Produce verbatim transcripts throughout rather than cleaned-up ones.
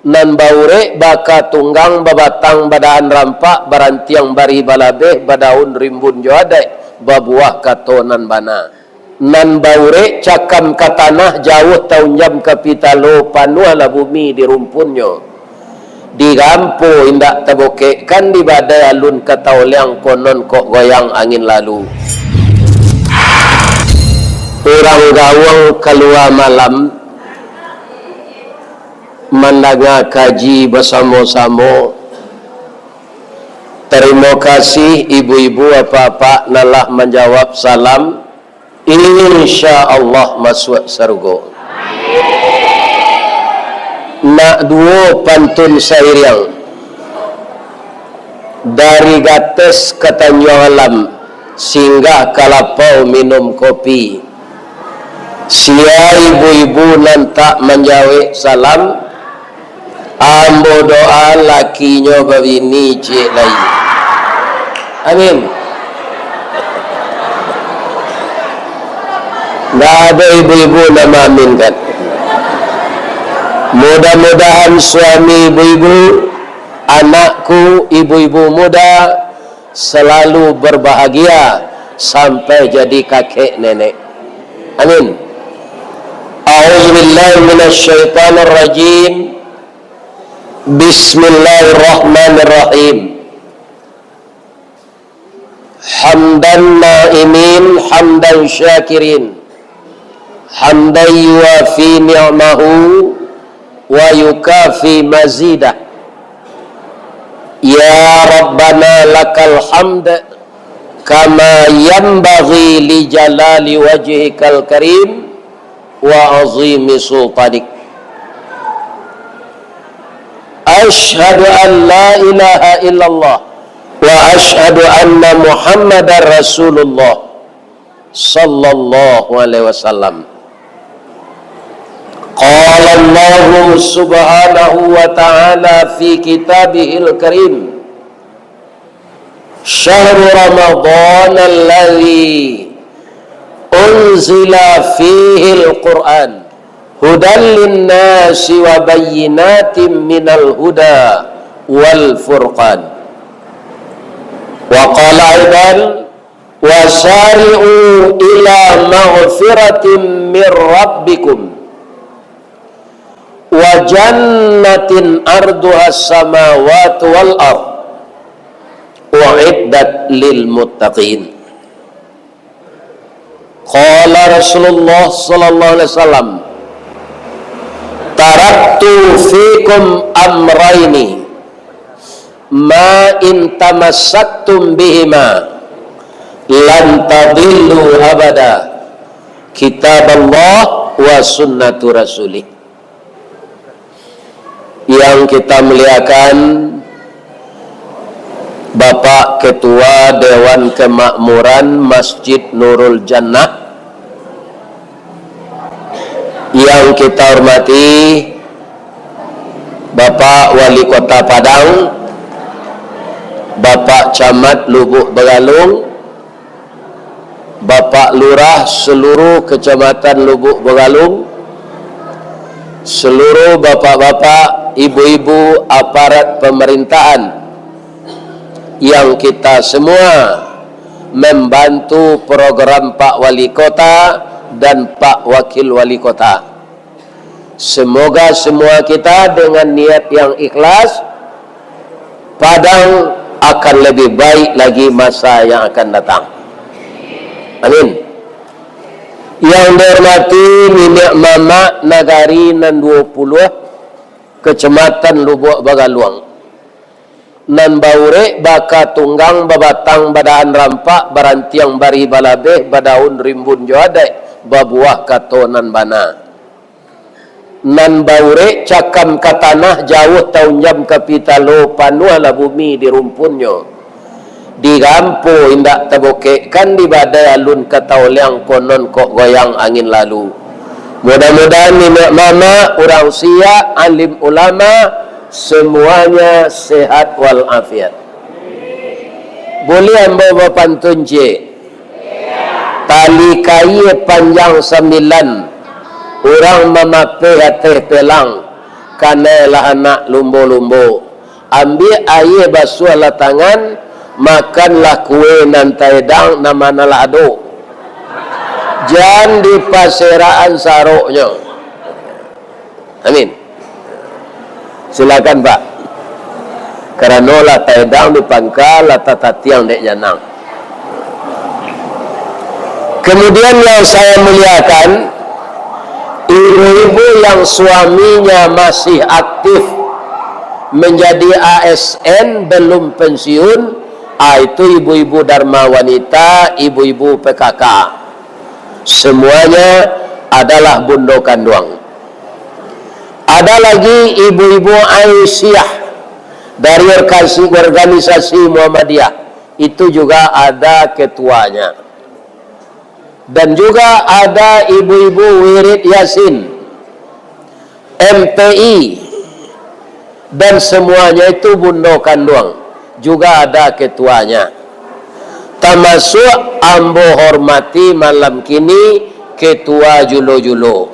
Nan baurek baka tunggang, babatang badahan rampak, barantiang barih balabeh, badaun rimbun jo adaik, babuah kato nan bana. Nan baurek cakam ka tanah, jauah taunjam ka pitalo, panuahlah bumi di rumpunnyo. Digampo indak tabokekkan, di badai alun ka taoliang, konon kok goyang angin lalu. Urang gawang kalua malam, mandanga kaji basamo-samo. Tarimo kasih ibu-ibu, apak-apak nan lah manjawab salam. Insya Allah masuak sarugo. Nak duo pantun sairiang. Dari Gates ka Tanjuang Alam, singgah ka Lapau minum kopi. Sia ibu-ibu nan tak manjawek salam, ambo doa lakinyo babini ciek lai. Amin. Ndak ado ibu-ibu nan maaminkan. Mudah-mudahan suami ibu-ibu, anakku, ibu-ibu muda, selalu berbahagia sampai jadi kakek nenek. Amin. A'udzubillahi minasyaitonirrajim. Bismillahirrahmanirrahim. Hamdan na'imin, hamdan syakirin. Hamdan yuwafi ni'mahu wa yukafi mazidah. Ya Rabbana lakal hamd, kama yanbaghi li jalali wajhikal karim wa azimi sultanik. Asyhadu an la ilaha illallah wa asyhadu anna Muhammadar Rasulullah sallallahu alaihi wasallam. Qala Allahu subhanahu wa ta'ala fi kitabihil karim, syahru Ramadan alladzi unzila fihil Qur'an hudan linnasi wa bayyinatin minal huda wal furqan. Wa qala aidan, wasari'u ila maghfiratin mir rabbikum wa jannatin arduhas samawati wal ard, uiddat lil muttaqin. Qala Rasulullah sallallahu alaihi wasallam, taraktu fikum amraini, ma in tamassaktum bihima lan tadillu abada, kitaballah wa sunnatu rasulih. Yang kita muliakan, Bapak Ketua Dewan Kemakmuran Masjid Nurul Jannah, yang kita hormati Bapak Wali Kota Padang, Bapak Camat Lubuk Bagalong, Bapak Lurah seluruh Kecamatan Lubuk Bagalong, seluruh bapak-bapak, ibu-ibu aparat pemerintahan yang kita semua membantu program Pak Wali Kota dan Pak Wakil Wali Kota. Semoga semua kita dengan niat yang ikhlas, Padang akan lebih baik lagi masa yang akan datang. Amin. Yang dihormati niniak mamak nagari nan duo puluah, Kecamatan Lubuak Bagaluang. Nan baurek baka tunggang, babatang badahan rampak, barantiang barih balabeh, badaun rimbun jo adaik, babuah kato nan bana. Nan baurek cakam ka tanah, jauah taunjam ka pitalo, panuahlah bumi di rumpunnyo. Digampo indak tabokekkan, di badai alun ka taoliang, konon kok goyang angin lalu. Mudah-mudahan niniak mamak, urang siak, alim ulama, semuanya sehat wal afiat. Buliah ambo bapantun ciek? Tali kaia panjang sambilan, urang mamapeh ateh pelang, Kanailah anak lumbo-lumbo, ambiak aia basuahlah tangan, makanlah kue nan taedang nan manalah ado. Jan dipaserakan saroknyo. Amin. Silakan, Pak. Karano lah taedang di pangka, lah tatatiang dek janang. Kemudian yang saya muliakan, ibu-ibu yang suaminya masih aktif menjadi A S N, belum pensiun, ah, itu ibu-ibu Dharma Wanita, ibu-ibu P K K. Semuanya adalah bundo kanduang. Ada lagi ibu-ibu Aisyah dari orkansi-, organisasi Muhammadiyah. Itu juga ada ketuanya. Dan juga ada ibu-ibu Wirid Yasin, M P I, dan semuanya itu bundo kanduang. Juga ada ketuanya. Tamasuak ambo hormati malam kini ketua julo-julo.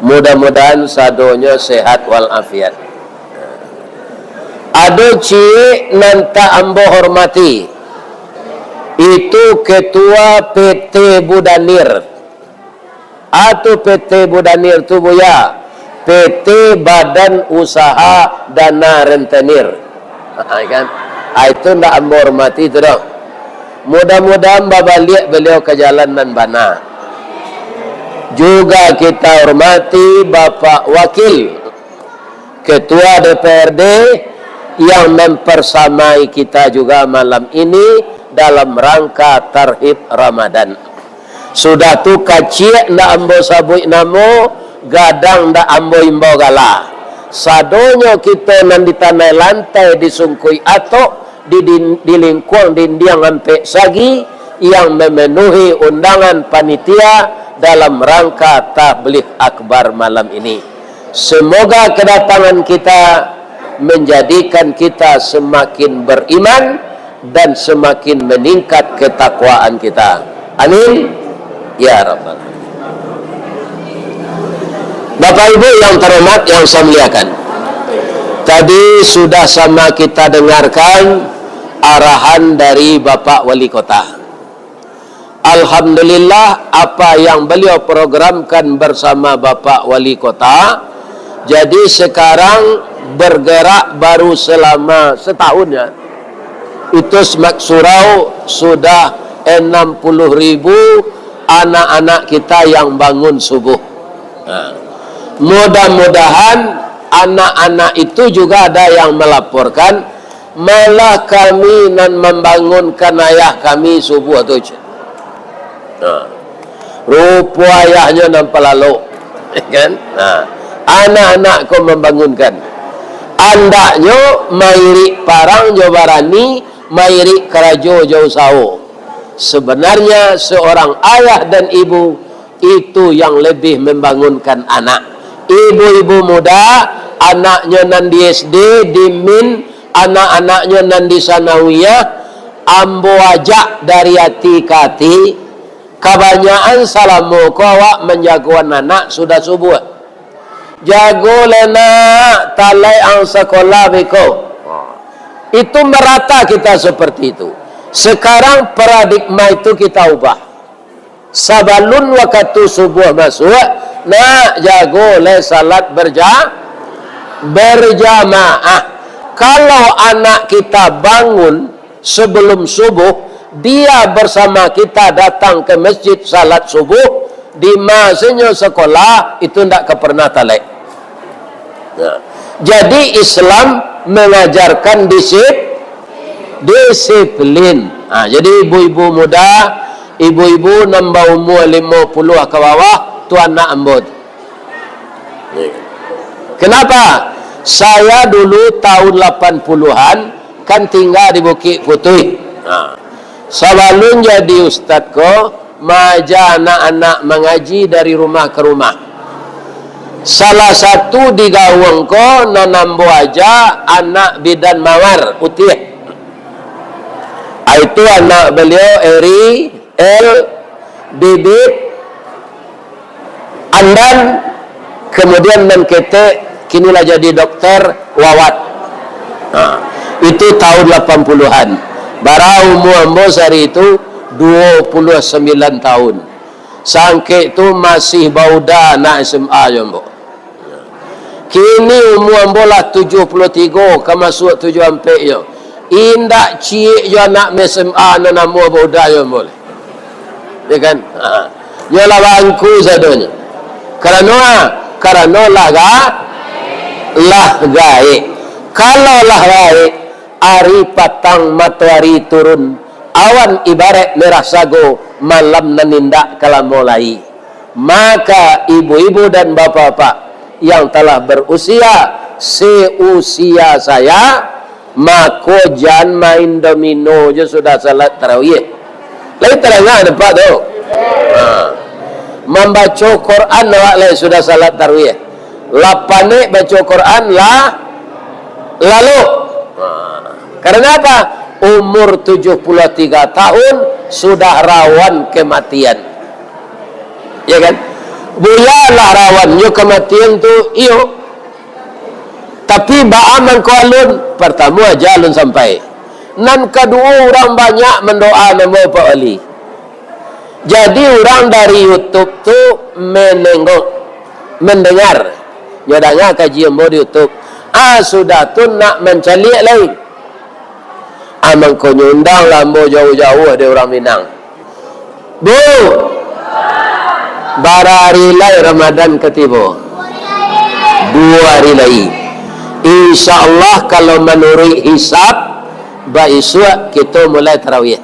Mudah-mudahan sadonyo sehat walafiat. Ado ciek nan tak ambo hormati, itu ketua P T Budanir. Atu P T Budanir tu, Buya, P T Badan Usaha Dana Rentenir. Kan? Ah, itu ndak ambo hormati tu doh. Mudah-mudahan babaliak beliau ka jalan nan bana. Juga kita hormati Bapak Wakil Ketua D P R D yang mempersamai kita juga malam ini dalam rangka Tarhib Ramadan. Sudah tu, kaciak ndak ambo sabuik namo, gadang ndak ambo imbau gala. Sadonyo kito nan di tanai lantai, di sungkuik atok, di din-, di lingkuang dindiang ampek sagi, yang memenuhi undangan panitia dalam rangka Tabligh Akbar malam ini. Semoga kedatangan kita menjadikan kita semakin beriman dan semakin meningkat ketakwaan kita. Amin. Ya Rabbal. Bapak Ibu yang terhormat, yang saya muliakan, tadi sudah sama kita dengarkan arahan dari Bapak Wali Kota. Alhamdulillah, apa yang beliau programkan bersama Bapak Wali Kota, jadi sekarang bergerak baru selama setahun, ya. Itu Semak Surau sudah enam puluh ribu anak-anak kita yang bangun subuh. Nah, mudah-mudahan anak-anak itu juga ada yang melaporkan, "Malah kami nan mambangunkan ayah kami subuh tu," cek. Nah, rupo ayahnyo nan palalok, kan? Nah, anak-anak ko mambangunkan. Andaknyo mairik parang jo barani, mairik karajo jo usaho. Sebenarnya seorang ayah dan ibu itu yang lebih membangunkan anak. Ibu-ibu muda, anaknyo nan di S D, di min, anak-anaknyo nan di sanawiyah, ambo ajak dari ati ka ati, kabanyakan salamo ko awak manjagoan anak sudah subuah. Jago lai nak, talaik ang sakolah beko. Itu merata kita seperti itu. Sekarang paradigma itu kita ubah. Sabalun wakatu subuah masuak, nak jago lai salat berja-, berjamaah. Kalau anak kita bangun sebelum subuh, dia bersama kita datang ke masjid salat subuh, di masinyo sekolah, itu ndak ka pernah talek. Nah, jadi Islam mengajarkan disip-, disiplin. Ha, jadi ibu-ibu muda, ibu-ibu nan baumua limo puluah ka bawah, tu anak ambo tu. Kenapa? Saya dulu tahun lapan puluhan kan tinggal di Bukik Putuih. Ha. Sabalun jadi ustad ko, maaja anak-anak mangaji dari rumah ka rumah. Salah satu di Gawang ko nan ambo aja anak bidan Mawar Utiah. Aitu anak baliau Eri, El, Bibit, Andan, kemudian nan ketek Kini lah jadi dokter, wawat. Ha, itu tahun lapan puluhan. Bara umua ambo sari itu? Duo puluah sambilan tahun. Sangkek tu masih bauda anak S M A jo ambo. Kini umua ambo lah tujuah puluah tigo, ka masuak tujuah ampek nyo. Indak ciek jo anak S M A nan namuah bauda jo ambo lai. Ya kan? Ha. Nyo lah bangku sadonyo. Karano, karano lah ga-, lah gaek. Kalau lah gaek, ari patang matoari turun, awan ibarat merah sago, malam nan indak ka lamo lai. Maka ibu-ibu dan bapak-bapak yang telah berusia seusia saya, mako jan main domino jo sudah salat tarawih. Lai tadanga nampak tu? Ha. Mambaco Quran awak lai sudah salat tarawih. Lapanek baco Quran lah lalu. Ha. Karena apa? Umur tujuah puluah tiga tahun sudah rawan kematian. Ya kan? Buya lah rawannyo kematian tu, iyo. Tapi baa mangko alun? Partamo, aja alun sampai. Nan kaduo, urang banyak mandoa namo Pak Wali. Jadi urang dari YouTube tu menengok, mendengar. Nyo danga kaji ambo di YouTube. Ah, sudah tu nak mancaliak lai. Ah, mangkonyo undanglah ambo jauah-jauah dari urang Minang. Bu, bara ari lai Ramadan ka tibo? Duo ari lai. Insya Allah, kalau manuruik hisab, baisuak kito mulai tarawih.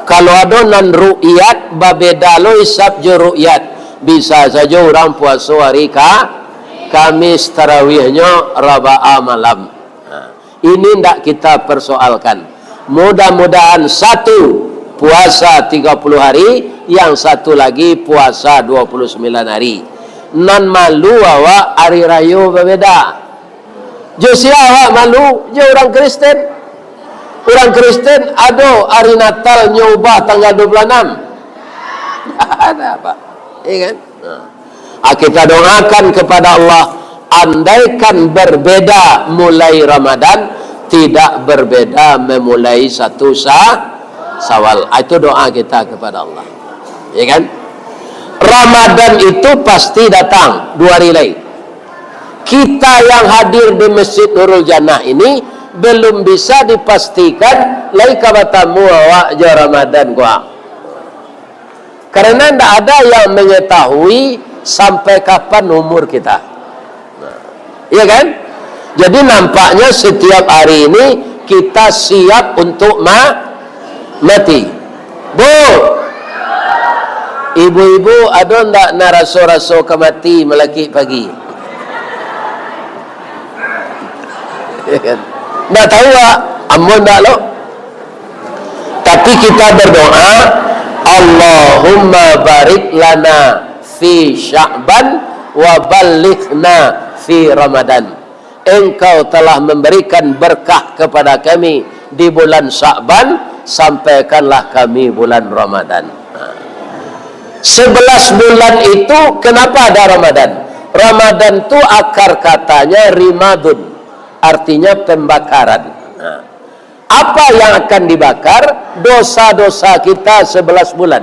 Kalau ado nan ru'yat, babeda lo hisab jo ru'yat. Bisa sajo urang puaso ari ka-, Kamis, tarawihnyo raba'a malam. Nah, ini ndak kita persoalkan. Mudah-mudahan satu puasa tiga puluh hari, yang satu lagi puasa dua puluh sembilan hari. Nan malu awak ari rayo babeda. Jo sia awak malu? Jo urang Kristen. Urang Kristen ado ari Natal nyo ubah tanggal dua puluh anam. Ada apa? Iya kan? Nah. Ah, kita doakan kepada Allah, andaikan berbeda mulai Ramadan, tidak berbeda memulai satu sa-, Sawal. Ah, itu doa kita kepada Allah. Ya kan? Ramadan itu pasti datang, dua hari lai. Kita yang hadir di Masjid Nurul Jannah ini belum bisa dipastikan lai ka batamu awak jo Ramadan ko. Karena ndak ada yang mengetahui sampai kapan umur kita. Nah, iya kan? Jadi nampaknya setiap hari ini kita siap untuk ma-, mati. Bu, ibu-ibu, ado ndak nan raso-raso ka mati malakik pagi? Iya kan? Ndak tahu, Wak. Ambo ndak lo. Tapi kita berdoa, "Allahumma barik lana fi Sya'ban wa ballighna fi Ramadan." Engkau telah memberikan berkah kepada kami di bulan Sya'ban, sampaikanlah kami bulan Ramadan. Sebelas bulan itu, kenapa ada Ramadan? Ramadan tu akar katanya rimadun, artinya pembakaran. Nah, apa yang akan dibakar? Dosa-dosa kita sebelas bulan.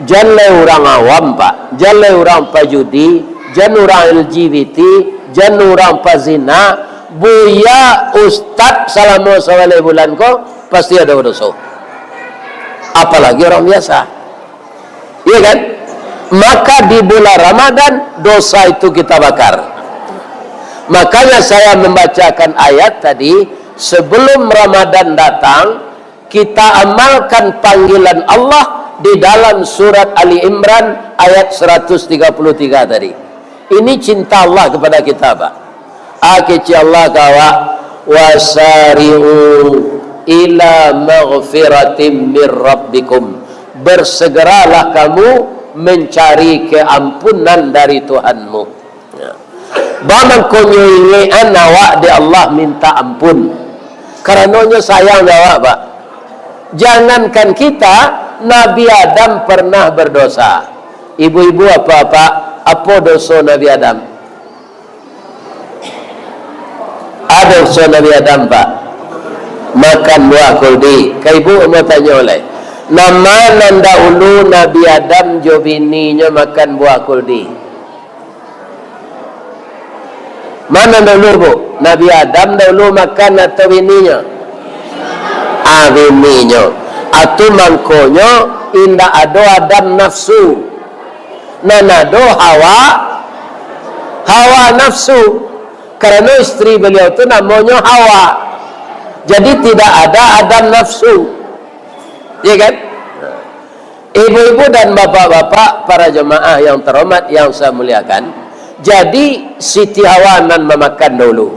Jan lai urang awam, Pak. Jan lai urang pajudi, jan urang L G B T, jan urang pazina. Buya, ustad, salamo sabaleh bulan ko, pasti ado doso. Apalagi urang biasa. Iya kan? Maka di bulan Ramadan, dosa itu kita bakar. Makanya saya membacakan ayat tadi, sebelum Ramadan datang, kita amalkan panggilan Allah di dalam surat Ali Imran ayat seratus tiga puluh tiga tadi. Ini cinta Allah kepada kita, Pak. Ah, kecek Allah ka awak, "Wasari'u ila maghfiratim mir rabbikum." Bersegeralah kamu mencari keampunan dari Tuhanmu. Ya. Bamangkonyo ingekan awak dek Allah minta ampun. Karanonyo sayang dek awak, Pak. Jangankan kita, Nabi Adam pernah berdosa. Ibu-ibu, apak-apak, apo doso Nabi Adam? Ado doso Nabi Adam, Pak? Makan buah kuldi. Ka ibu ambo tanyo lai. Nan ma nan daulu Nabi Adam jo bininyo makan buah kuldi? Ma nan daulu, Bu? Nabi Adam daulu makan atau bininyo? Ah, bininyo. Atu mangkonyo indak ado Adam nafsu. Nan ado Hawa, Hawa nafsu. Karano istri beliau tu namonyo Hawa. Jadi tidak ada Adam nafsu. Ya kan? Ibu-ibu dan bapak-bapak, para jemaah yang terhormat, yang saya muliakan, jadi Siti Hawa nan mamakan dulu.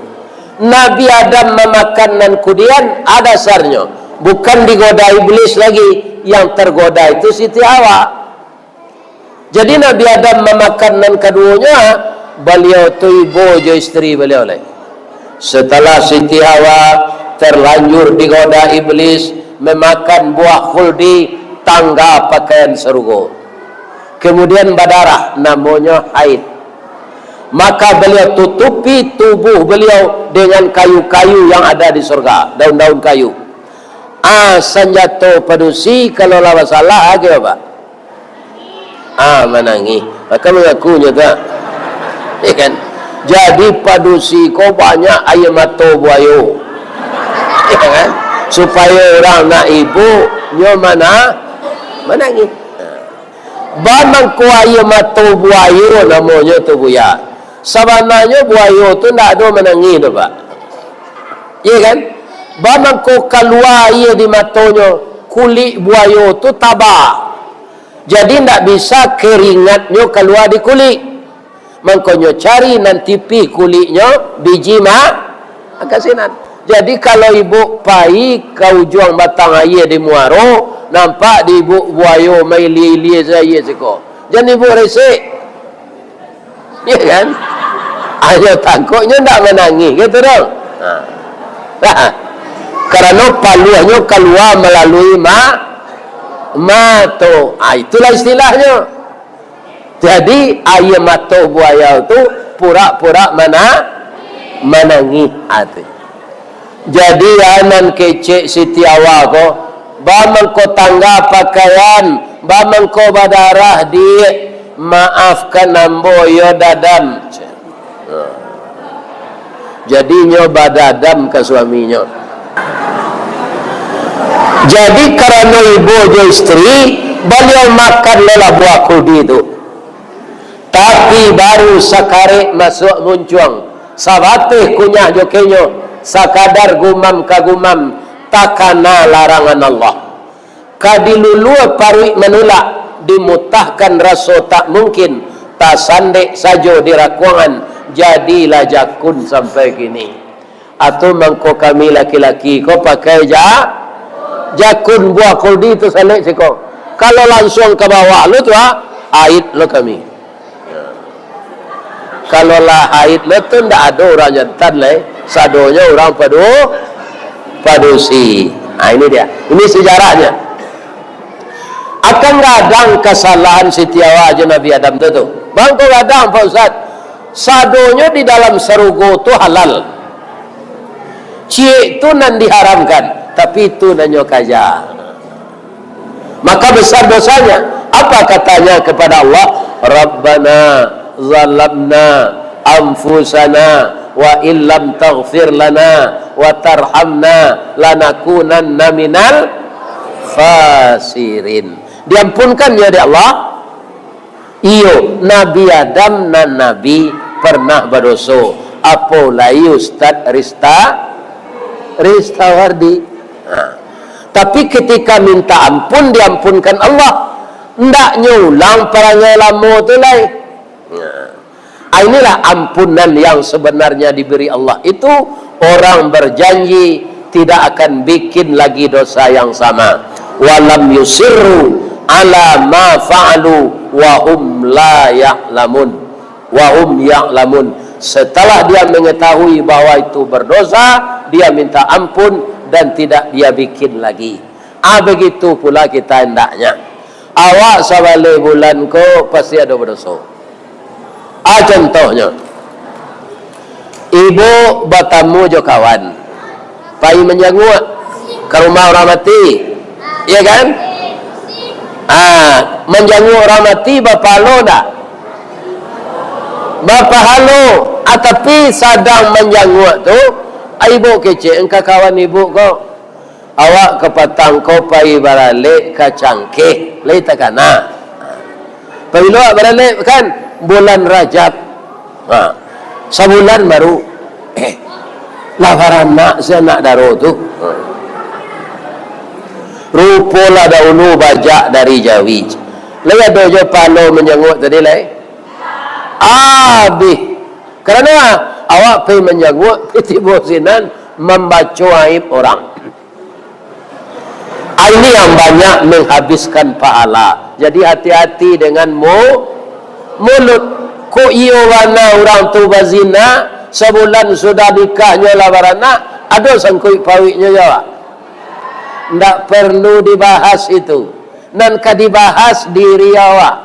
Nabi Adam mamakan nan kudian, ada dasarnyo. Bukan digoda iblis lagi, yang tergoda itu Siti Hawa. Jadi Nabi Adam mamakan nan kaduonyo, baliau tu ibo jo istri baliau lai. Setelah Siti Hawa terlanjur digoda iblis memakan buah khuldi, tangga pakaian sarugo. Kemudian badarah, namonyo haid. Maka beliau tutupi tubuh beliau dengan kayu-kayu yang ada di surga, daun-daun kayu. Ah, sanjato padusi, kalau lah basalah, agiah, Pak. Ah, manangih. Maka mangakunyo tu. Ya kan? Jadi padusi ko banyak aia mato buayo. Ya kan? Supayo urang nak ibo, nyo mana? Manangih. Ba mangko aia mato buayo namonyo tu, Buya. Sabananyo buayo tu ndak ado manangih doh, Pak. Iya kan? Ba mangko kalua aia di matonyo, kulik buayo tu taba. Jadi ndak bisa keringatnyo kalua di kulik. Mangkonyo cari nan tipih kuliknyo, biji ma-, makasinan. Jadi kalau ibu pai ka ujuang batang aia di muaro, nampak di ibu buayo mailia-ilia se aia siko. Jan ibu resek. Iya kan? Ayo tangkoknyo ndak manangih gitu dong. Ha. Nah, karano paluahnyo kalua malalui ma-, mato. Ah, itulah istilahnyo. Jadi, aia mato buayo tu pura-pura mana-, manangih ati. Jadi, a nan kecek Siti Hawa ko, ba mangko tangga pakaian, ba mangko badarah, Diak, maafkan ambo yo, Dadam. Jadi, nyo badadam ka suaminyo. Jadi, karano ibo jo istri, baliau makan lo lah buah kuldi tu. Tapi, baru sakarek masuak muncuang, sabateh kunyah jo kenyo, sakadar gumam ka gumam, takana larangan Allah. Ka dilulua paruik manulak, dimutahkan raso tak mungkin, tasandek sajo di rakuangan, jadilah jakun sampai kini. Atau mangko kami laki-laki ko pakai ja-, jakun buah kuldi tu salek siko. Kalau lansuang ka bawah lo tu, ah, aib lo kami. Kalau lah haid lo tu, ndak ado urang jantan lai, sadonyo urang padu-, padusi. Nah, ini dia. Ini sejarahnya. Akan gadang kasalahan Siti Hawa jo Nabi Adam tu, tu. Bangko gadang, Pak Ustaz. Sadonyo di dalam sarugo tu halal. Ciek tu nan diharamkan, tapi itu nan nyo kaja. Maka besar dosanya. Apa katanya kepada Allah? "Rabbana zalamna anfusana wa illam taghfir lana wa tarhamna lanakunanna minal khasirin." Diampunkan nyo dek Allah? Iyo, Nabi Adam nan Nabi pernah badoso. Apo lai Ustaz Rista-, Ristawardi? Ha. Tapi ketika minta ampun, diampunkan Allah. Ndak nyo ulang parangai lamo tu lai. Nah, inilah ampunan yang sebenarnya diberi Allah itu, orang berjanji tidak akan bikin lagi dosa yang sama. "Walam yusirru ala ma fa'alu wa hum la ya'lamun." Wa hum ya'lamun. Setelah dia mengetahui bahwa itu berdosa, dia minta ampun dan tidak dia bikin lagi. Ah, begitu pula kita hendaknya. Awak sabaleh bulan ko pasti ado badoso. Ah, contohnyo, Ibuk batamu jo kawan, pai manjanguak ka rumah urang mati, iyo kan? Ah, manjanguak urang mati bapahalo ndak? Bapahalo. Ah, tapi sadang manjanguak tu, ah, ibuk kecek ka kawan ibuk ko, "Awak kapatang ko pai baralek ka Cangkeh, lai takana." "Pabilo awak baralek?" "Kan bulan Rajab." Ha. Sabulan baru. Eh, lah baranak si anak daro tu. Ha. Rupo lah dahulu bajak dari jawi. Lai ado jo pahalo manjanguak tadi lai? Abih. Karano awak pai manjanguak, pai tibo sinan mambaco aib urang. Ah, ini yang banyak menghabiskan pahala. Jadi, hati-hati dengan mu-, mulut. Kok iyo bana urang tu bazina, sabulan sudah nikahnyo lah baranak, ado sangkuik pauiknyo jo awak? Ndak perlu dibahas itu. Nan ka dibahas diri awak.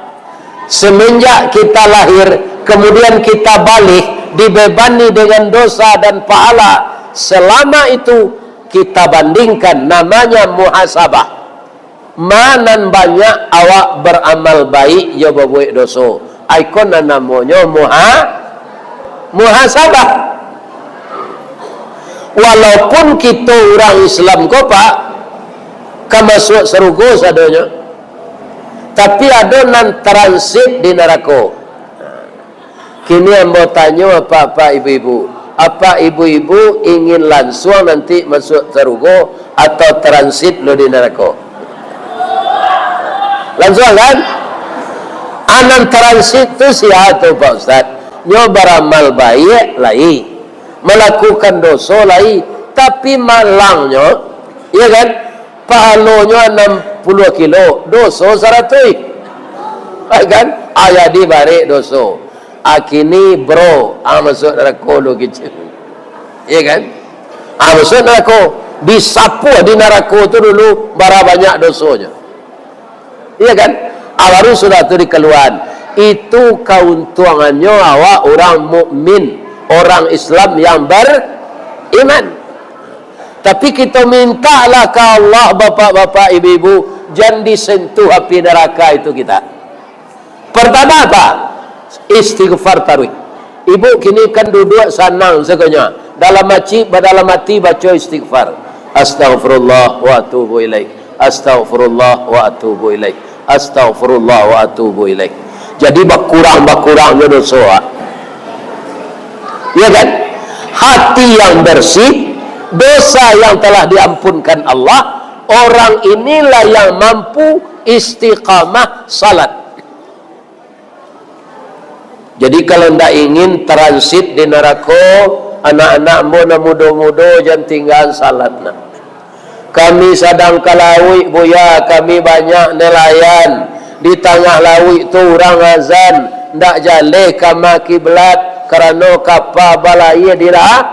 Semenjak kita lahir, kemudian kita baligh, dibebani dengan dosa dan pahala, selama itu kita bandingkan, namanya muhasabah. Ma nan banyak awak baramal baik jo babuek doso. Ai ko nan namonyo muha-, muhasabah. Walaupun kito urang Islam ko, Pak, ka masuak sarugo sadonyo, tapi ado nan transit di narako. Kini ambo tanyo apak-apak, ibu-ibu, apak ibu-ibu ingin lansuang nanti masuak sarugo atau transit lo di narako? Lansuang kan? A nan transit tu sia tu, Pak Ustaz? Nyo baramal baiak lai, malakukan doso lai, tapi malangnyo, iyo kan? Pahalonyo anam puluah kilo, doso saratuih. Kan? A, jadi barek doso. A, kini bro, a, masuak narako lo kecil. Iyo kan? A, masuak narako. Disapuah di narako tu dulu, bara banyak dosonyo. Iyo kan? A, baru sudah tu dikaluaan. Itu kauntuangannyo awak urang mukmin, orang Islam yang beriman. Tapi kito mintalah ka Allah, bapak-bapak, ibu-ibu, jan disentuh api neraka itu kita. Pertama apa? Istighfar taruih. Ibu kini kan duduak sanang sakonyo. Dalam aci-, dalam ati baco istighfar. Astaghfirullah wa atubu ilaih. Astaghfirullah wa atubu ilaih. Astaghfirullah wa atubu ilaih. Jadi bakurang-bakurang jo doso, ah. Iya kan? Hati yang bersih, dosa yang telah diampunkan Allah, orang inilah yang mampu istiqamah salat. Jadi, kalau ndak ingin transit di narako, anak-anak ambo nan mudo-mudo, jan tinggaan salat nah. Kami sadang ka lauik, Buya, kami banyak nelayan. Di tangah lauik tu urang azan, ndak jaleh kama kiblat, karano kapa balayia di la-,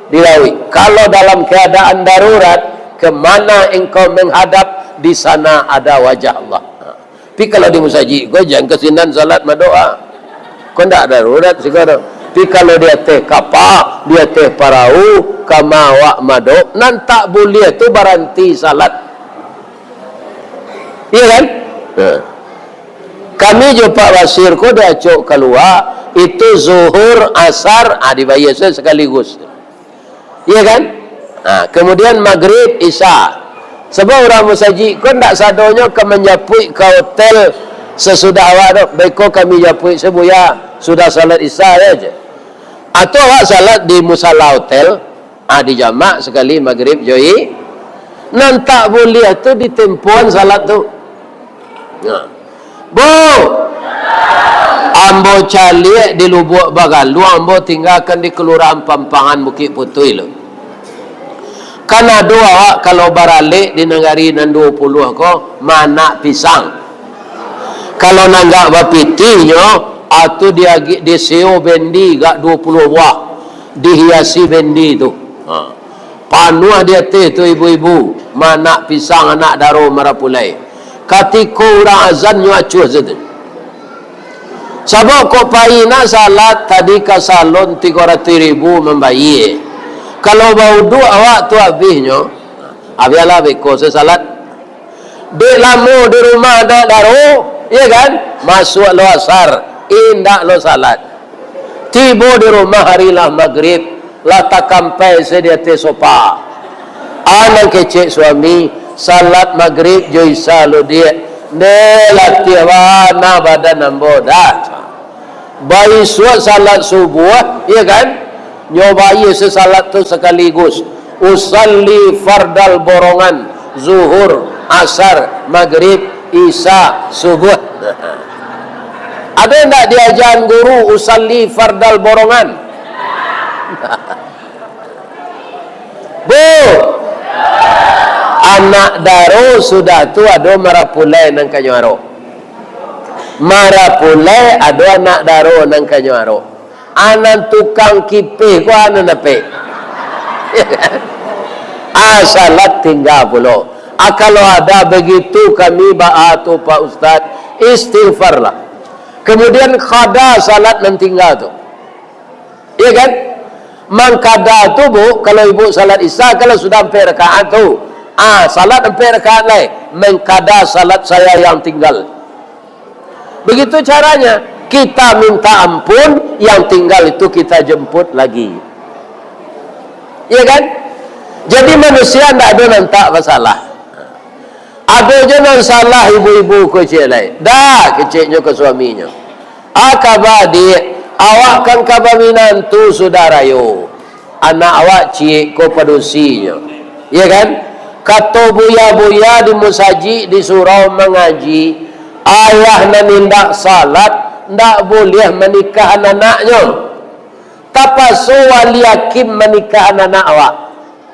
di lauik. Kalau dalam keadaan darurat, kemana engkau menghadap, di sana ada wajah Allah. Tapi kalau di musajik ko, jan ka sinan salat madok, ah. Ko ndak darurat siko tu. Tapi kalau di ateh kapa, di ateh parau, kama awak madok, nan tak buliah tu baranti salat. Iya kan? Nah. Kami jo Pak Basir ko diacok kalua, itu zuhur, asar, ah, dibayia se-, sekaligus. Iya kan? Ha, kemudian magrib, isya. Sebab urang musajik ko ndak sadonyo ka manjapuik ka hotel sasudah awak tu. Baiko kami japuik se, Buya, sudah salat isya ya je. Atau awak salat di musala hotel, ha, dijamak sakali magrib jo i-, nan tak buliah tu ditempoan salat tu. Nah. Bu, ambo caliak di Lubuak Bagaluang, ambo tinggakan di Kelurahan Pampangan, Bukik Putuih lo. Kan ado awak kalau baralek di nagari nan duo puluah ko, maanak pisang. Kalau nan agak bapitihnyo, atu diagi-, diseo bendi gak duo puluah buah, dihiasi bendi tu. Ha. Panuah di ateh tu ibu-ibu, maanak pisang, anak daro marapulai. Katiko urang azan nyo acuah sajo. Sabab kok pai nak salat tadi ka salon tigo ratuih ribu mambayie. Kalau bauduak awak tu abihnyo, abiahlah beko se salat. Dek lamo di rumah nak daro, iya kan? Masuak lo asar, indak lo salat. Tibo di rumah hari lah magrib, lah takampai se di ateh sopa. Anak kecek suami, salat magrib jo isya lo diak. Nde latiah bana badan ambo dah. Baisuak salat subuah, iya kan? Nyo bayie se salat tu sakaligus. Usalli fardal borongan, zuhur, asar, magrib, isya, subuah. Ado ndak diajan guru usalli fardal borongan? Bu, anak daro sudah tu ado marapulai nan ka nyo aro. Marapulai ado anak daro nan ka nyo aro. Anan tukang kipeh ko anan dapek. Ah, salat tingga pulo. Ah, kalau ada begitu kami baa tu, Pak Ustaz, istighfarlah. Kemudian kada salat nan tingga tu. Iya kan? Mangkada tu, Bu, kalau ibu salat isya, kalau sudah ampek rakaat tu, ah, salat ampek rakaat lai, mangkada salat saya yang tinggal. Begitu caranya, kita minta ampun, yang tinggal itu kita jemput lagi. Iya kan? Jadi manusia ndak ado nan tak basalah. Ado jo nan salah ibu-ibu ko ciek lai. Dah, keceknyo ka suaminyo. Ah, kaba, Diak, awak kan kaba minantu sudah rayo. Anak awak ciek ko padusinyo. Iya kan? Kato buya-buya di musajik di surau mangaji, ayah nan indak salat, ndak buliah manikahan anaknyo. Tapaso wali hakim manikahan anak awak.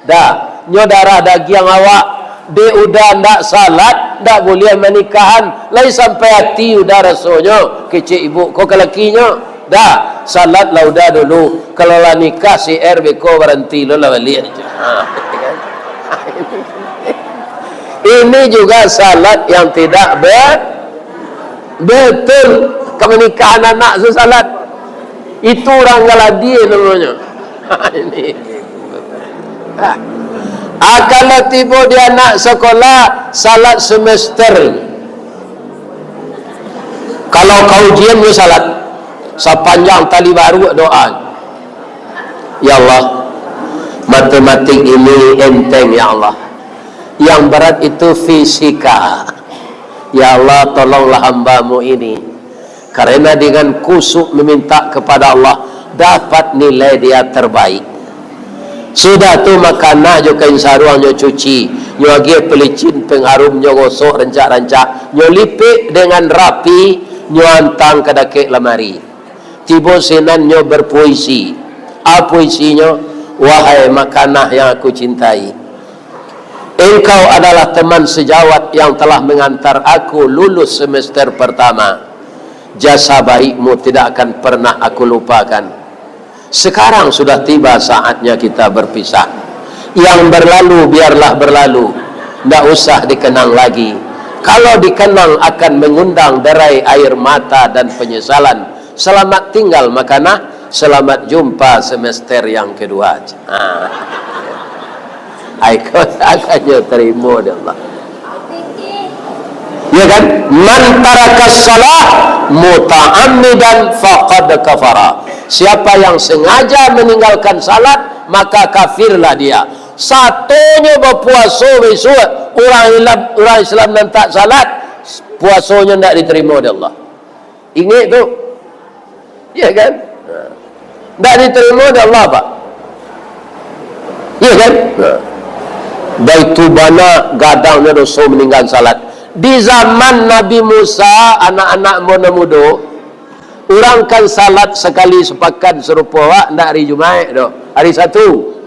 Dah, nyo darah dagiang awak, dek uda ndak salat, ndak buliah manikahan, lai sampai ati uda rasonyo, kecek ibu ko ka lakinyo. Dah, salatlah uda dulu, kalau lah nikah si R beko baranti lo lah baliak. Ha, kan? Ini juga salat yang tidak be-, betul. Kamanikahan anak tu salat. Itu urang galadi namonyo. Ini. Ah, kalau tibo di anak sekolah, salat semester. Kalau ka ujian, yo salat. Sapanjang tali baruak doa. Ya Allah, matematik ini enteng, ya Allah. Yang berat itu fisika. Ya Allah, tolonglah hamba-Mu ini. Karena dengan kusuk meminta kepada Allah, dapat nilai dia terbaik. Sudah tu, makanah jo kain saruang nyo cuci, nyo agiah pelicin pengharum, nyo gosok rancak-rancak, nyo lipek dengan rapi, nyo antang ka dakek lamari. Tibo sinan nyo berpuisi. A puisinyo, "Wahai makanah yang aku cintai, engkau adalah teman sejawat yang telah mengantar aku lulus semester pertama. Jasa baikmu tidak akan pernah aku lupakan. Sekarang sudah tiba saatnya kita berpisah. Yang berlalu biarlah berlalu, ndak usah dikenang lagi. Kalau dikenang akan mengundang derai air mata dan penyesalan. Selamat tinggal, makanah. Selamat jumpa semester yang kedua." Ha. Ai, kau takkan nyo tarimo dek Allah. Ya kan? "Man tarakas salah muta'ammidan faqad kafara." Siapa yang sengaja meninggalkan salat, maka kafirlah dia. Satonyo bapuaso bisuak, urang Islam, urang Islam nan tak salat, puasonyo ndak diterimo dek Allah. Ingek tu. Iya kan? Ndak diterimo dek Allah, Pak. Iya kan? Baitu bana gadangnyo doso maninggakan salat. Di zaman Nabi Musa, anak-anak ambo nan mudo, urang kan salat sakali sapakan sarupo awak, ndak hari Jumaik doh, hari Satu.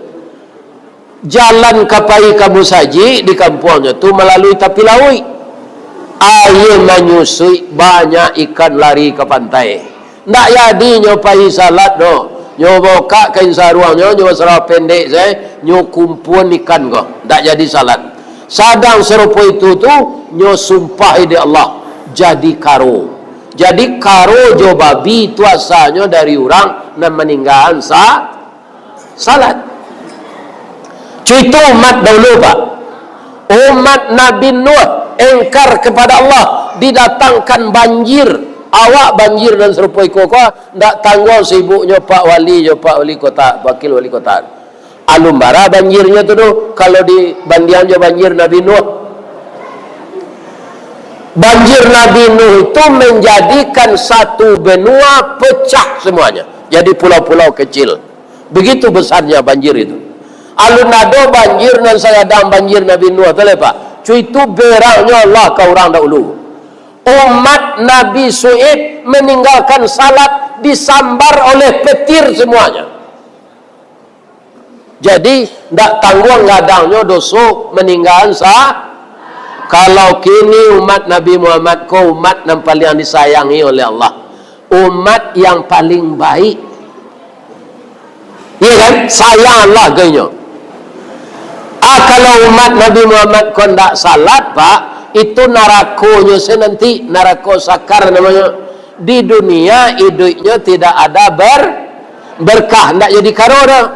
Jalan ka pai ka musajik di kampuangnyo tu malalui tapi lauik. Aia manyusuik, banyak ikan lari ka pantai. Ndak jadi nyo pai salat doh. Nyo bukak kain saruangnyo, nyo basarah pendek sae, nyo kumpuan ikan ko. Ndak jadi salat. Sadang sarupo itu tu, nyo sumpah dek Allah, jadi karo. Jadi, karo jo babi tu asalnyo dari urang nan maninggaan sa-, salat. Cuitu umat dahulu, Pak. Umat Nabi Nuh engkar kepada Allah, didatangkan banjir. Awak banjir nan sarupo iko ko, ndak tangguang sibuknyo Pak Wali jo Pak Wali Kota, Wakil Wali Kota. Alun bara banjirnyo tu doh, kalau dibandiang jo banjir Nabi Nuh. Banjir Nabi Nuh itu menjadikan satu benua pecah semuanya, jadi pulau-pulau kecil. Begitu besarnya banjir itu. Alun ado banjir nan sagadang banjir Nabi Nuh tu lai, Pak. Cuitu berangnyo Allah ka urang dahulu. Umat Nabi Su'aib meninggalkan salat, disambar oleh petir semuanya. Jadi, ndak tangguang gadangnyo doso maninggaan sa-, kalau kini umat Nabi Muhammad ko umat nan paliang disayangi oleh Allah. Umat yang paling baik. Iya kan? Sayang Allah ka inyo. Ah, kalau umat Nabi Muhammad ko ndak salat, Pak, itu narakonyo se nanti, narako sakar namonyo. Di dunia, iduiknyo tidak ada ber-, berkah, ndak jadi karo doh.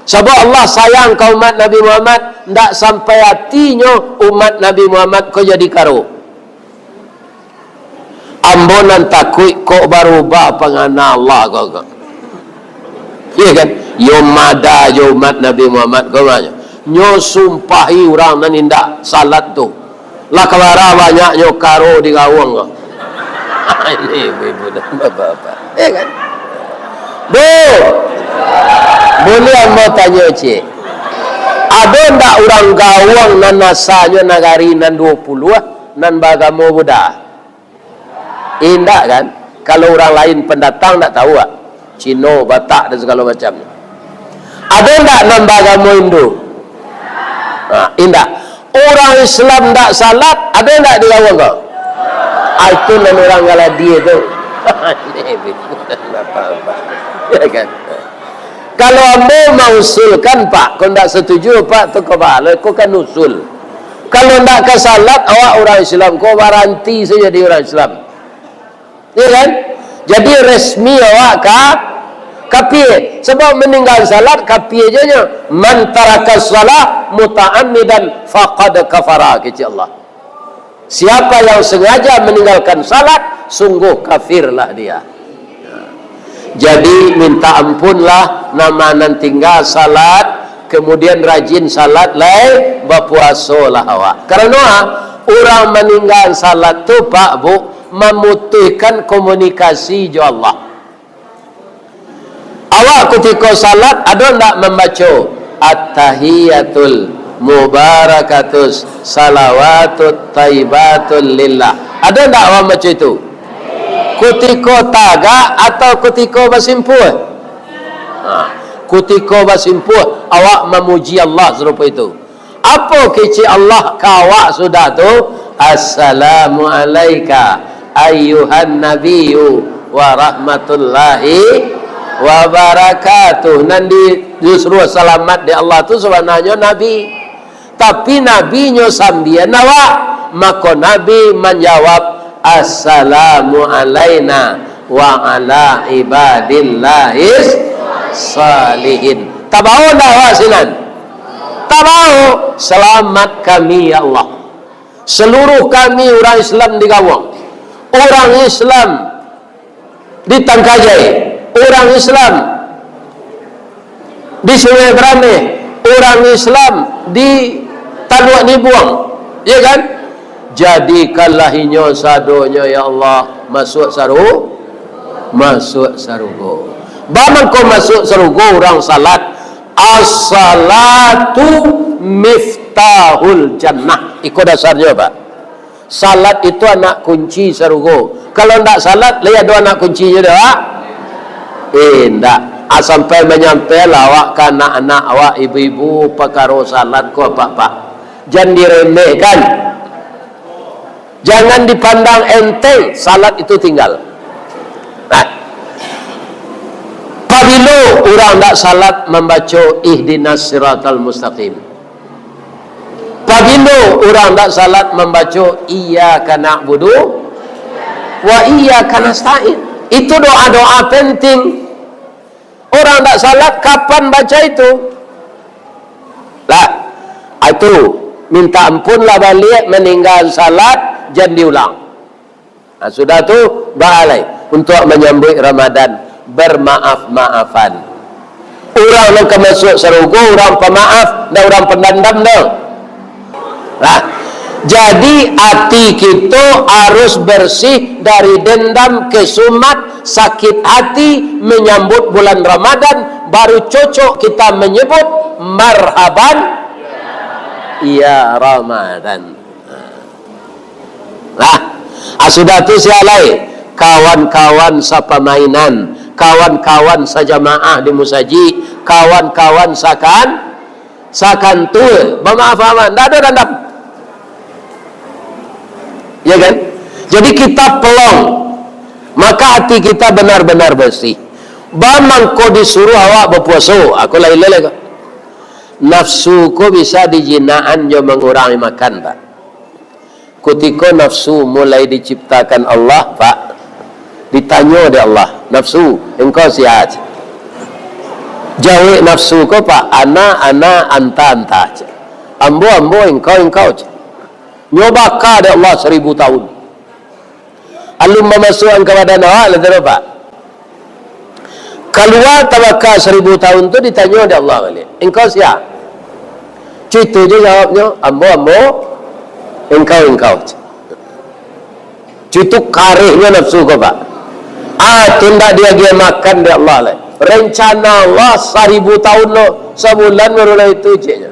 Sabab Allah sayang ka umat Nabi Muhammad, ndak sampai atinyo umat Nabi Muhammad ko jadi karo. Ambo nan takuik kok barubah pangana Allah ko, ko. Iya kan? Yo mada jo umat Nabi Muhammad ko, banyak. Nyo sumpahi urang nan indak salat tu. Lah kabara banyaknyo karo di gawang ko. Ini ibu-ibu dan bapak-bapak. Iya kan? Bu, buliah ambo tanyo ciek. Ado ndak urang gawang nan asanyo nagari nan duo puluah, nan baagamo Buddha? Indak kan? Kalau urang lain pendatang ndak tahu, ah. Cino, Batak dan segalo macam. Ado ndak nan baagamo Hindu? Ha, indak. Urang Islam ndak salat, ado ndak di gawang ko? Ah, itu nan urang Galadie tu. Ini bapak-bapak. Ya kan? Kalau ambo mausulkan, Pak, ko ndak setuju, Pak, tu ka baa lai, ko kan usul. Kalau ndak ka salat, awak urang Islam, ko baranti sajo jadi urang Islam. Iya kan? Jadi resmi awak ka-, kafir. Sebab maninggaan salat kafir je nyo. "Man taraka shalah muta'ammidan faqad kafara," kecek Allah. Siapa yang sengaja meninggalkan salat, sungguh kafirlah dia. Jadi, minta ampunlah nama nan tingga salat, kemudian rajin salat lai, bapuasolah awak. Karano, ah, urang maninggaan salat tu, Pak, Bu, mamutuihkan komunikasi jo Allah. Awak kutiko salat, ado ndak mambaco, "At-tahiyatul mubarakatus salawatut thayyibatul lillah"? Ado ndak awak mambaco itu? Kutiko tagak atau kutiko basimpuah? Ha, kutiko basimpuah, awak mamuji Allah sarupo itu. Apo kecek Allah ka awak sudah tu? "Assalamu alaika ayyuhan nabiyyu wa rahmatullahi wa barakatuh." Nan di-, disuruah salamat dek Allah tu sabananyo Nabi. Tapi Nabi nyo sambian awak, mako Nabi manjawab, "Assalamu alaina wa ala ibadillahis salihin." Tabao ndak awak sinan? Tabao, "Selamat kami, ya Allah. Seluruh kami urang Islam di Gawang, urang Islam di Tangkajai, urang Islam di Sungai Berameh, urang Islam di Taluak Nibuang." Ya kan? "Jadikanlah inyo sadonyo, ya Allah, masuak saru-, masuak sarugo." Baa mangko masuak sarugo urang salat? "As-salatu miftahul jannah." Iko dasarnyo, Pak. Salat itu anak kunci sarugo. Kalau ndak salat, lai ado anak kuncinyo doh, Pak? Eh, ndak. Ah, sampai manyampailah awak ka anak-anak awak, ibu-ibu, pakaro salat ko, Pak, Pak. Jan diremehkan. Jangan dipandang enteng, salat itu tinggal. Nah, pabilo urang ndak salat mambaco ihdinas siratal mustaqim. Pabilo urang ndak salat mambaco iyyaka na'budu, Wa iyyaka nasta'in. Itu doa-doa penting. Orang tak salat, kapan baca itu? Lah, itu, minta ampun lah baliak, maninggalan salat, jan diulang. Nah, sudah tu, baalai untuk manyambuik Ramadan, bermaaf-maafan. Urang nan ka masuak sarugo, urang pamaaf, ndak urang pandandam doh. Nah, jadi ati kito harus bersih dari dendam, kesumat, sakit hati menyambut bulan Ramadan, baru cocok kita menyebut marhaban ya Ramadan. Nah, ah, sudah tu sia lai, kawan-kawan sapamainan, kawan-kawan sajamaah di musajik, kawan-kawan sakan-, sakantua, bamaaf-maafan, ndak ado dandam. Ya kan? Jadi kita pelong, maka hati kita benar-benar bersih. Ba mangko disuruh awak bapuaso, aku lai leleh ko. Nafsu ko bisa dijinakan jo mangurangi makan, Pak. Kutiko nafsu mulai diciptakan Allah, Pak, ditanyo dek Allah, "Nafsu, engkau sia?" Jawek nafsu ko, Pak, "Ana, ana, anta, anta," cek. "Ambo, ambo, engkau, engkau," cek. Nyo baka dek Allah saribu tahun. Alun mamasuakan ka badan awak, lah tu, Pak. Kalua tabaka saribu tahun tu, ditanyo dek Allah baliak, "Engkau sia?" Cuitu je jawabnyo, "Ambo, ambo, engkau, engkau." Cuitu karehnyo nafsu ko, Pak. Ah, tu ndak diagiah makan dek Allah lai. Rencana Allah saribu tahun lo, sabulan baru lah itu, ceknyo.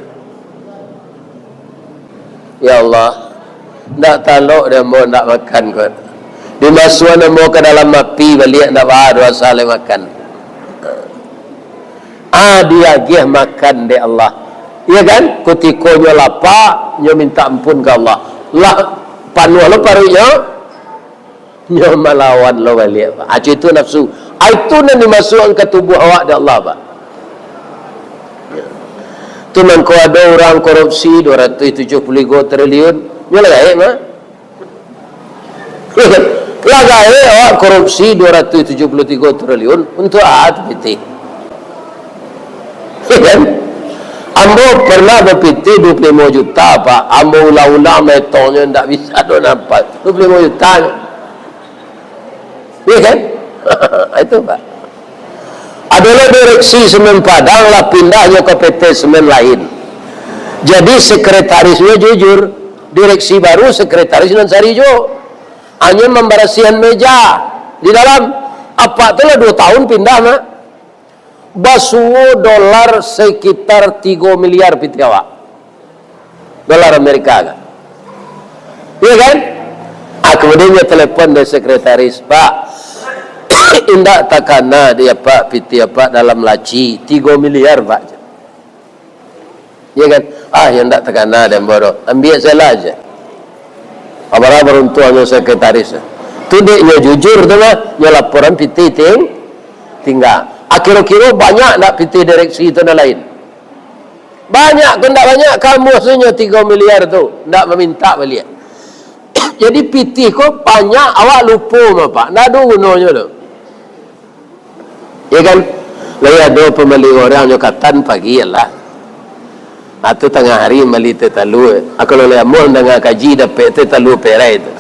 Ya Allah, ndak talok dek ambo ndak makan ko. Dimasuakan ambo ka dalam api baliak ndak baa doh asa lai makan. Ah, diagiah makan dek Allah. Iya kan? Kutiko nyo lapa, nyo minta ampun ka Allah. Lah panuah lo paruiknyo, nyo malawan lo baliak, Pak. Ah, itu nafsu. Ah, itu nan dimasuakan ka tubuah awak dek Allah, Pak. Tu mangko ado urang korupsi dua ratuih tujuah puluah tigo triliun, nyo lah gaek mah. Lah gaek awak korupsi dua ratuih tujuah puluah tigo triliun, untuak a tu pitih? Kan? Ambo pernah bapitih dua puluah limo juta, Pak. Ambo ulang-ulang, metongnyo ndak bisa doh nampak. Dua puluah limo juta. Iya kan? Itu, Pak. Ado lo direksi Semen Padang, lah pindahnyo ka P T Semen lain. Jadi, sekretarisnyo jujur, direksi baru, sekretaris nan sari juo. Hanyo mambarasiahan meja di dalam. Apak tu lah duo tahun pindah, Mak. Basuo dolar sekitar tigo miliar pitih awak. Dolar Amerika kan. Iya kan? Ah, kemudian dia telepon dari sekretaris, "Pak, indak takana di apak pitih apak dalam laci, tigo miliar, Pak." Iya kan? "Ah, yang ndak takana dek ambo doh. Ambiak sajolah," cek. Abara baruntuangnyo sekretaris. Tu dek nyo jujur tu mah, nyo laporan pitih ting-, tingga. Ah, kiro-kiro banyak ndak pitih direksi tu nan lain? Banyak ko ndak banyak, kamuah sunyo tigo miliar tu, ndak mamintak baliak. Jadi pitih ko banyak, awak lupo mah, Pak. Ndak ado gunonyo tu. Ya kan? Lai ado pambali urang nyo katan pagi lah. Atau tangah hari mambali teh talua. Ah, kalau lai amuah danga kaji dapek teh talua perai tu.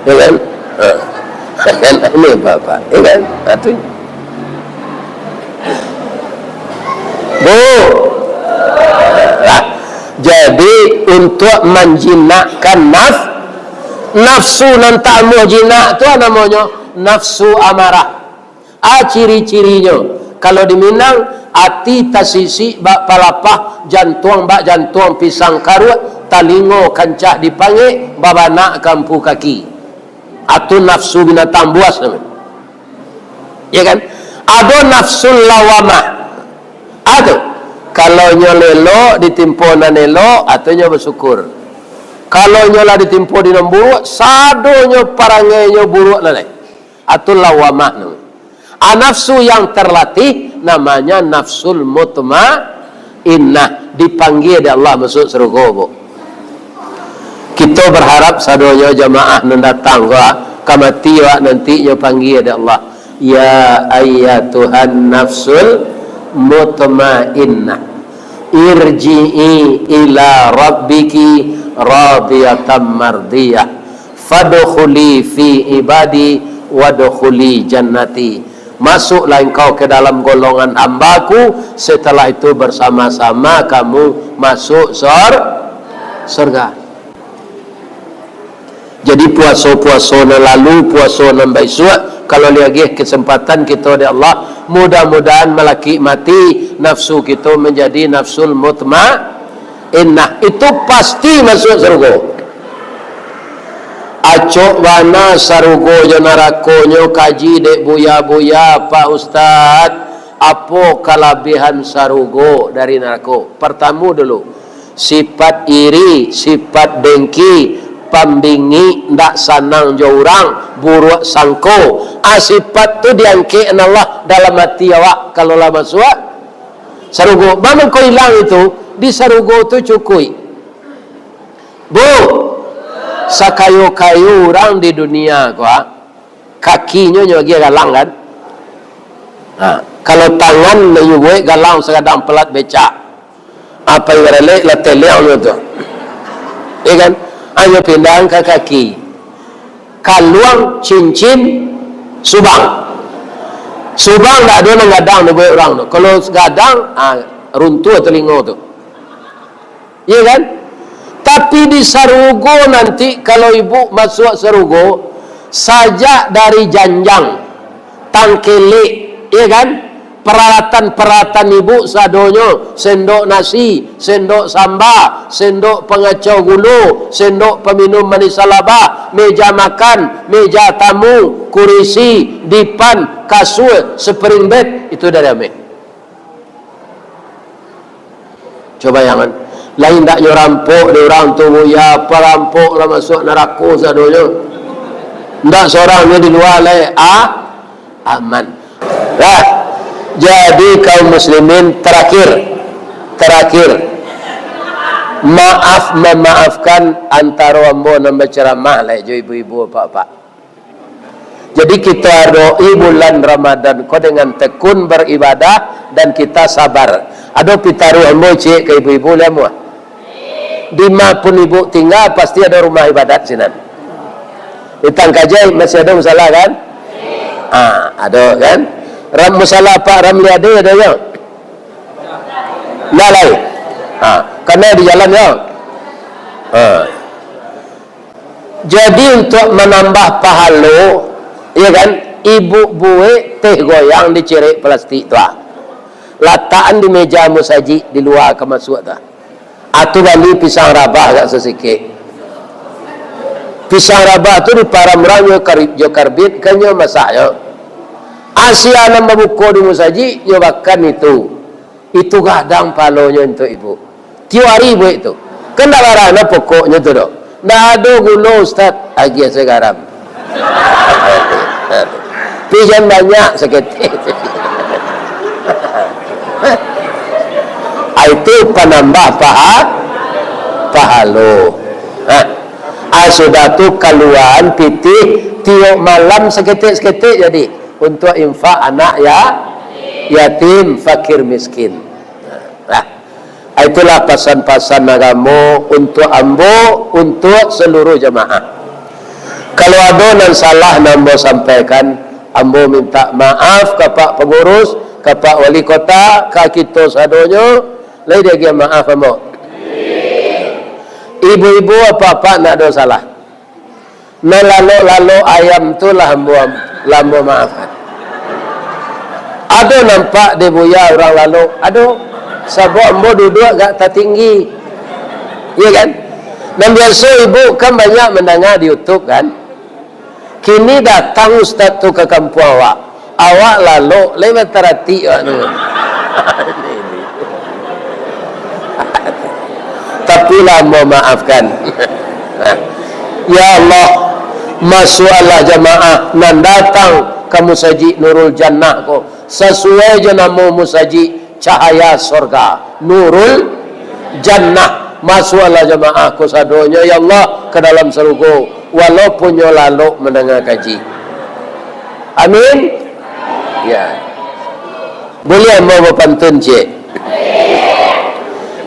Ya kan? Ha. Kan? Ini apa-apa. Ya kan? Ha, tu. Bu. Lah. Jadi, untuk manjinakkan naf-, nafsu nan tak amuah jinak tu namonyo nafsu amarah. A ciri-cirinyo, kalau di Minang, ati tasisik bak palapah, jantuang bak jantuang pisang karuak, talingo kancah dipangek, babanak ka ampu kaki. Atu nafsu binatang buas namonyo. Ya kan? Ado nafsul lawamah. Ado. Kalau nyo elok, ditimpo nan elok, atu nyo basyukur. Kalau nyo lah ditimpo di nan buruak, sadonyo parangainyo buruak lalai. Atau lawamah namanya. A, nafsu yang terlatih namanya nafsul mutmainnah, dipanggil dek Allah masuk surga, Bu. Kita berharap sadonyo jamaah nan datang ko, ah, Ka mati awak nanti nyo panggia dek Allah, "Ya ayyatuhan nafsul mutmainnah, irji'i ila rabbiki radiyatan mardiyah, fadkhuli fi ibadi wadkhuli jannati." Masuklah engkau ke dalam golongan hamba-Ku, setelah itu bersama-sama kamu masuk sor-, surga. Jadi, puaso-puaso nan lalu, puaso nan baisuak, kalau diagiah kesempatan kito dek Allah, mudah-mudahan malakik mati, nafsu kito manjadi nafsul mutmainnah. Itu pasti masuak sarugo. Acok bana sarugo jo narakonyo, kaji dek buya-buya, Pak Ustaz. Apo kalabiahan sarugo dari narako? Partamo dulu, sifat iri, sifat dengki, pambingik, ndak sanang jo urang, buruak sangko. Ah, sifat tu diangkek Allah dalam ati awak, kalau lah masuak sarugo. Baa mangko ilang itu? Di sarugo tu cukuik. Bu, sakayo-kayo urang di dunia ko, ah, kakinyo nyo agiah galang, kan? Ha, kalau tangan nyo buek galang sagadang pelat becak. Apo ibarat lek lah teliang nyo tu. Iya kan? Ayo pindahan ka kaki. Kaluang, cincin, subang. Subang ndak ado nan gadang dibuek urang tu. Kalau gadang, ah, runtuah telingo tu. Iya kan? Tapi di sarugo nanti, kalau ibu masuak sarugo, sajak dari janjang, tangkelek, iya kan? Paralatan-paralatan ibu sadonyo, sendok nasi, sendok samba, sendok pangacau gulo, sendok paminum manis salabah, meja makan, meja tamu, kurisi, dipan, kasua, spring bed, itu dari ameh. Cubo bayangkan, lain ndak nyo rampok di urang tu, buya, parampok lah masuak narako sadonyo. Ndak sorang nyo di lua lai, ah, aman. Lah, jadi kaum muslimin, terakhir, terakhir, maaf memaafkan antaro ambo nan baceramah lai jo ibu-ibu, apak-apak. Jadi, kita adoi bulan Ramadan ko dengan tekun beribadah dan kita sabar. Ado pitaruah ambo ciek ka ibu-ibu, lai amuah. Di ma pun ibu tingga, pasti ado rumah ibadat sinan. Di Tangkajai masih ado musala, kan? Ah, ado, kan? Ram-, musala Pak Ramli Ade ado, yo? Ndak lai. Ah, kana di jalan, yo? Ah. Jadi, untuak manambah pahalo, iyo kan, ibu buek teh goyang di cirek plastik tu, ah. Latakan di meja musajik di lua ka masuak tu, ah. Atu bali pisang rabah agak sasikek. Pisang rabah tu diparam urang jo kari-, jo karbit, kan nyo masak nyo. Asia nan babuko di musajik, nyo makan itu. Itu gadang palonyo untuak ibu. Tiok ari buek tu. Kan ndak barana pokoknyo tu doh. Ndak ado gulo, Ustaz. Agiah se garam. Tapi jan banyak, saketek. Ah, itu panambah paha-, pahalo. Nah, ah, sudah tu kaluaan pitih tiok malam saketek-saketek jadi. Untuak infak anak ya-, yatim, fakir miskin. Nah, itulah pasan-pasan agamo untuak ambo, untuak saluruh jamaah. Kalau ado nan salah nan ambo sampaikan, ambo minta maaf ka Pak Pangurus, ka Pak Wali Kota, ka kito sadonyo, lai diagiah maaf ambo. Ibu-ibu, apak-apak, ndak ado salah. Nan lalok-lalok ayam tu lah ambo, lah ambo maafkan. Ado nampak dek buya urang lalok? Ado. Sabab ambo duduak agak tatinggi. Iya kan? Nan biaso ibu kan banyak mandanga di YouTube kan? Kini datang ustaz tu ka kampuang awak. Awak lalok, lai bataratik awak tu. Tapi lah mamaafkan. Ya Allah, masuakkanlah jamaah nan datang ka Musajik Nurul Jannah ko, sasuai jo namo musajik, Cahaya Sorga, Nurul Jannah. Masuakkanlah jamaah ko sadonyo, ya Allah, ka dalam sarugo. Walaupun nyo lalok mandanga kaji. Amin. Ya. Buliah ambo bapantun ciek?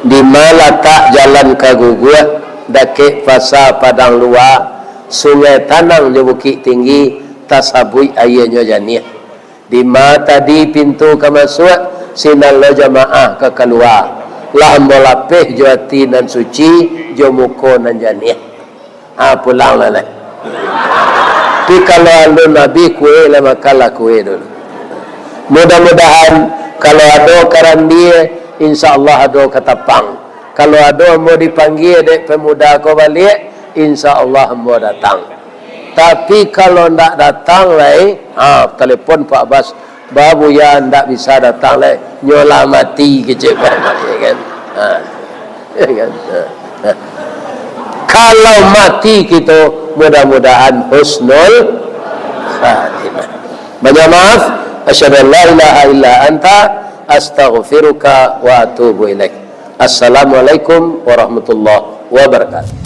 Dima latak jalan ka Guguak, dakek Pasa Padang Lua, Sungai Tanang jo Bukik Tinggi, tasabuik aianyo janiah. Dima tadi pintu ka masuak, sinan lo jamaah ka kalua. Lah ambo lapeh jo ati nan suci, jo muko nan janiah. Ha, pulang lah lai. Tapi kalau alun abih kue lah, makanlah kue dulu. Mudah-mudahan kalau ado karambia, insya Allah ado katapang. Kalau ado ambo dipanggia dek pemuda ko baliak, insya Allah ambo datang. Tapi kalau ndak datang lai, ha, telepon Pak Bas, "Ba Buya ndak bisa datang lai, nyo lah mati," kecek Pak Bas, ya kan? Ha. Ya kan? Ha. Ha. Kalau mati kito, mudah-mudahan husnul khatimah. Banyak maaf. Asyhadu an la ilaha illa anta, astaghfiruka wa atubu ilaik. Assalamualaikum warahmatullahi wabarakatuh.